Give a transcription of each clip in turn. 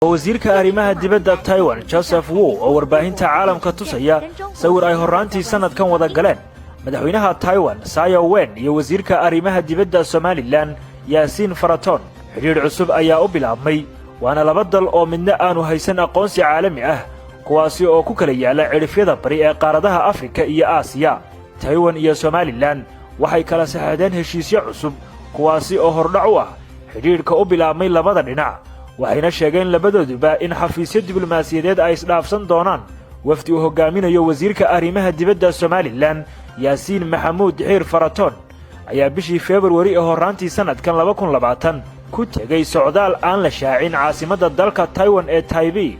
Wasiirka arrimaha dibadda Taiwan, Joseph Wu, oo warbaahinta caalamka tusaya sawir ay horraantii sannadkan wada galeen madaxweynaha Taiwan Tsai Ing-wen iyo wasiirka arrimaha dibadda Somaliland Yaasiin Faraton. Xidhiidh cusub ayaa u bilaabmay, waana laba dal oo midna aanu haysan aqoonsi caalami ah, kuwaasi oo ku kala yaala cidhifyada bari ee qaaradaha Afrika iyo Aasiya. Taiwan iyo Somaliland waxay kala saxeexdeen heshiisyo cusub, kuwaasi oo hordhac u ah xidhiidhka u bilaabmay labada dhinac, waxayna sheegeen labadooduba in xafiisyo diblomaasiyadeed ay isdhaafsan doonaan. Wafdi uu hoggaaminayo wasiirka arrimaha dibadda Somaliland Yaasiin Maxamuud Xiir Faratoon ayaa bishii Februari ee horraantii sannadkan 2020 ku tegey socdaal aan la shaacin caasimadda dalka Taiwan ee Taibei,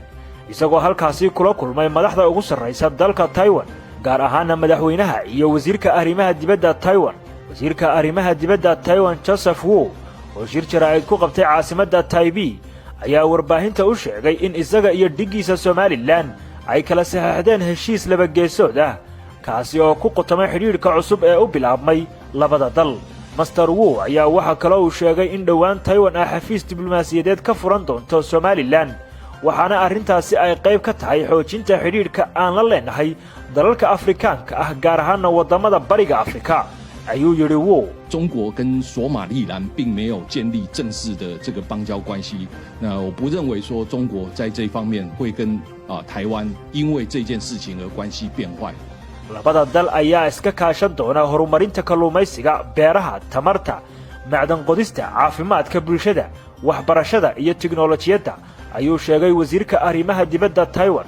isagoo halkaasi kula kulmay madaxda ugu sarraysa dalka Taiwan, gaar ahaana madaxweynaha iyo wasiirka arrimaha dibadda Taiwan. Wasiirka arrimaha dibadda Taiwan Joseph Wu oo shir jaraa'id ku qabtay caasimadda Taibei ayaa warbaahinta u sheegay in isaga iyo dhiggiisa Somaliland ay kala saxeexdeen heshiis labageesood ah, kaasi oo ku qotomay xidhiidhka cusub ee u bilaabmay labada dal. Mister Wu ayaa waxaa kaloo uu sheegay in dhowaan Taiwan ay xafiis diblomaasiyadeed ka furan doonto Somaliland, waxaana arrintaasi ay qayb ka tahay xoojinta xidhiidhka aan la leenahay dalalka Afrikaanka ah, gaar ahaana waddamada Bariga Afrika, ayuu yidhi Wu. 中国跟索马利兰并没有建立正式的这个邦交关系，那我不认为说中国在这方面会跟台湾因为这件事情而关系变坏。 Labada dal ayaa iska kaashan doona horumarinta kalluumaysiga, beeraha, tamarta, macdan qodista, caafimaadka bulshada, waxbarashada iyo tiknolojiyadda, ayuu sheegay wasiirka arrimaha dibadda Taiwan.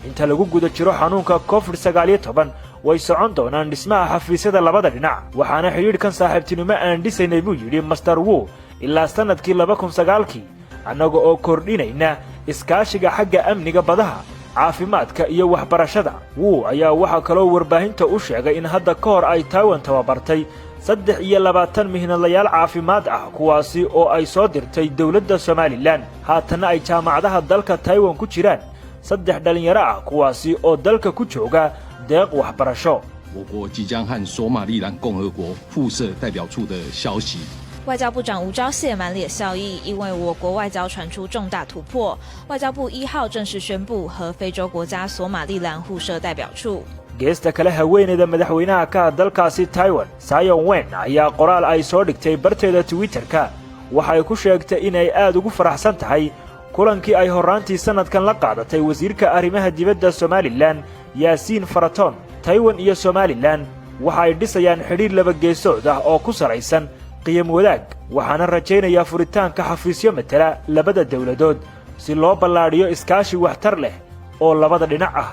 Inta lagu guda jiro xanuunka COVID-19 way socon doonaan dhismaha xafiisyada labada dhinac, waxaana xidhiidhkan saaxiibtinimo aan dhisaynay, buu yidhi Mister Wu, ilaa sannadkii 2009-kii, annaga oo kordhinayna iskaashiga xagga amniga badaha, caafimaadka iyo waxbarashada. Wu ayaa waxaa kaloo warbaahinta u sheegay in hadda ka hor ay Taiwan tababartay 23 mihnadlayaal caafimaad ah, kuwaasi oo ay soo dirtay dowladda Somaliland, haatanna ay jaamacadaha dalka Taiwan ku jiraan saddex dhallinyaro ah, kuwaasi oo dalka ku jooga deeq waxbarasho. 我国即将和索马利兰共和国互设代表处的消息。外交部长吴钊燮满脸笑意，因为我国外交传出重大突破。外交部1号正式宣布和非洲国家索马利兰互设代表处。 Geesta kale, haweeneyda madaxweynaha ka ah dalkaasi Taiwan, Tsai Ing-wen, ayaa qoraal ay soo dhigtay barteeda Twitterka waxay ku sheegtay inay aad ugu faraxsan tahay kulankii ay horraantii sannadkan la qaadatay wasiirka arrimaha dibadda Somaliland Yaasiin Faraton. Taiwan iyo Somaliland waxa ay dhisayaan xidhiir labageesood ah oo ku salaysan qiyam wadaag, waxaana rajaynayaa furitaanka xafiisyo matala labada dowladood si loo ballaadhiyo iskaashi waxtar leh oo labada dhinac ah,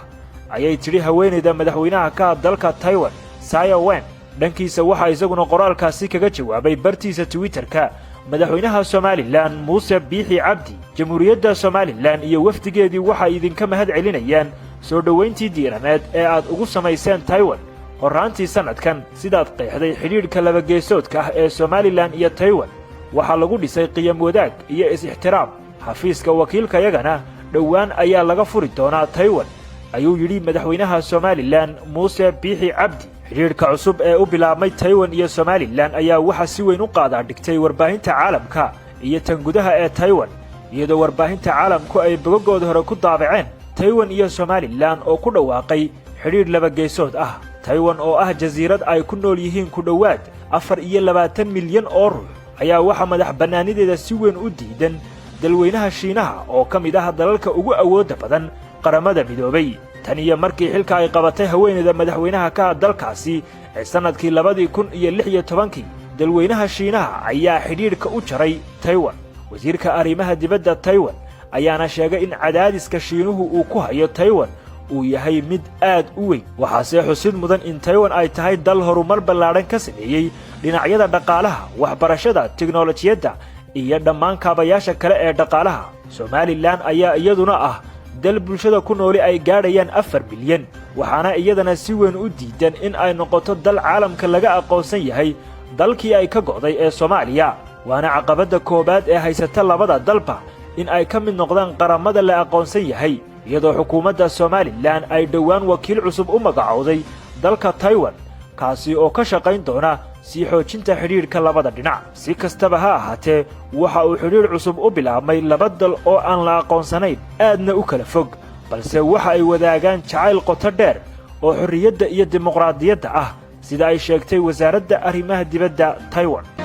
ayay tidhi haweenayda madaxweynaha ka ah dalka Taiwan, Tsai Ing-wen. Dhankiisa waxaa isaguna qoraalkaasi kaga jawaabay bartiisa Twitterka madaxweynaha Somaliland Muuse Biixi Cabdi. Jamhuuriyadda Somaliland iyo wafdigeedii waxay idinka mahad celinayaan soo dhowayntii diiraneed ee aad ugu samayseen Taiwan horraantii sannadkan. Sidaad qeexday, xidhiidhka labageesoodka ah ee Somaliland iyo Taiwan waxaa lagu dhisay qiyam wadaag iyo is-ixtiraam. Xafiiska wakiilkayagana dhowaan ayaa laga furi doonaa Taiwan, ayuu yidhi madaxweynaha Somaliland Muuse Biixi Cabdi. Xidhiidhka cusub ee u bilaabmay Taiwan iyo Somaliland ayaa waxaa si weyn u qaadaa dhigtay warbaahinta caalamka iyo tan gudaha ee Taiwan, iyadoo warbaahinta caalamku ay bogagooda hore ku daabaceen Taiwan iyo Somaliland oo ku dhawaaqay xidhiidh labageesood ah. Taiwan oo ah jasiirad ay ku nool yihiin ku dhowaad 24 milyan oo ruux ayaa waxaa madax bannaanideeda si weyn u diidan dalweynaha Shiinaha oo ka mid ah dalalka ugu awoodda badan Qaramada Midoobay. Tan iyo markii xilka ay qabatay haweeneyda madaxweynaha ka ah dalkaasi ee sannadkii 2016-kii, dalweynaha Shiinaha ayaa xidhiidhka u jaray Taiwan. Wasiirka arrimaha dibadda Taiwan ayaana sheegay in cadaadiska Shiinuhu uu ku hayo Taiwan uu yahay mid aad u weyn. Waxaase xusid mudan in Taiwan ay tahay dal horumar ballaadhan ka sameeyey dhinacyada dhaqaalaha, waxbarashada, tiknolojiyadda iyo dhammaan kaabayaasha kale ee dhaqaalaha. Somaliland ayaa iyaduna ah dal bulshada ku nooli ay gaadhayaan 4 milyan, waxaana iyadana si weyn u diidan in ay noqoto dal caalamka laga aqoonsan yahay dalkii ay ka go'day ee Soomaaliya. Waana caqabadda koowaad ee haysata labada dalba in ay ka mid noqdaan qaramada la aqoonsan yahay, iyadoo xukuumadda Somaliland ay dhowaan wakiil cusub u magacowday dalka Taiwan, kaasi oo ka shaqayn doona. Sii xoojinta xidhiidhka labada dhinac. Si kastaba ha ahaatee, waxa uu xidhiidh cusub u bilaabmay laba dal oo aan la aqoonsanayn, aadna u kala fog, balse waxa ay wadaagaan jacayl qoto dheer oo xorriyadda iyo dimuqraadiyadda ah, sida ay sheegtay Wasaaradda Arrimaha Dibadda Taiwan.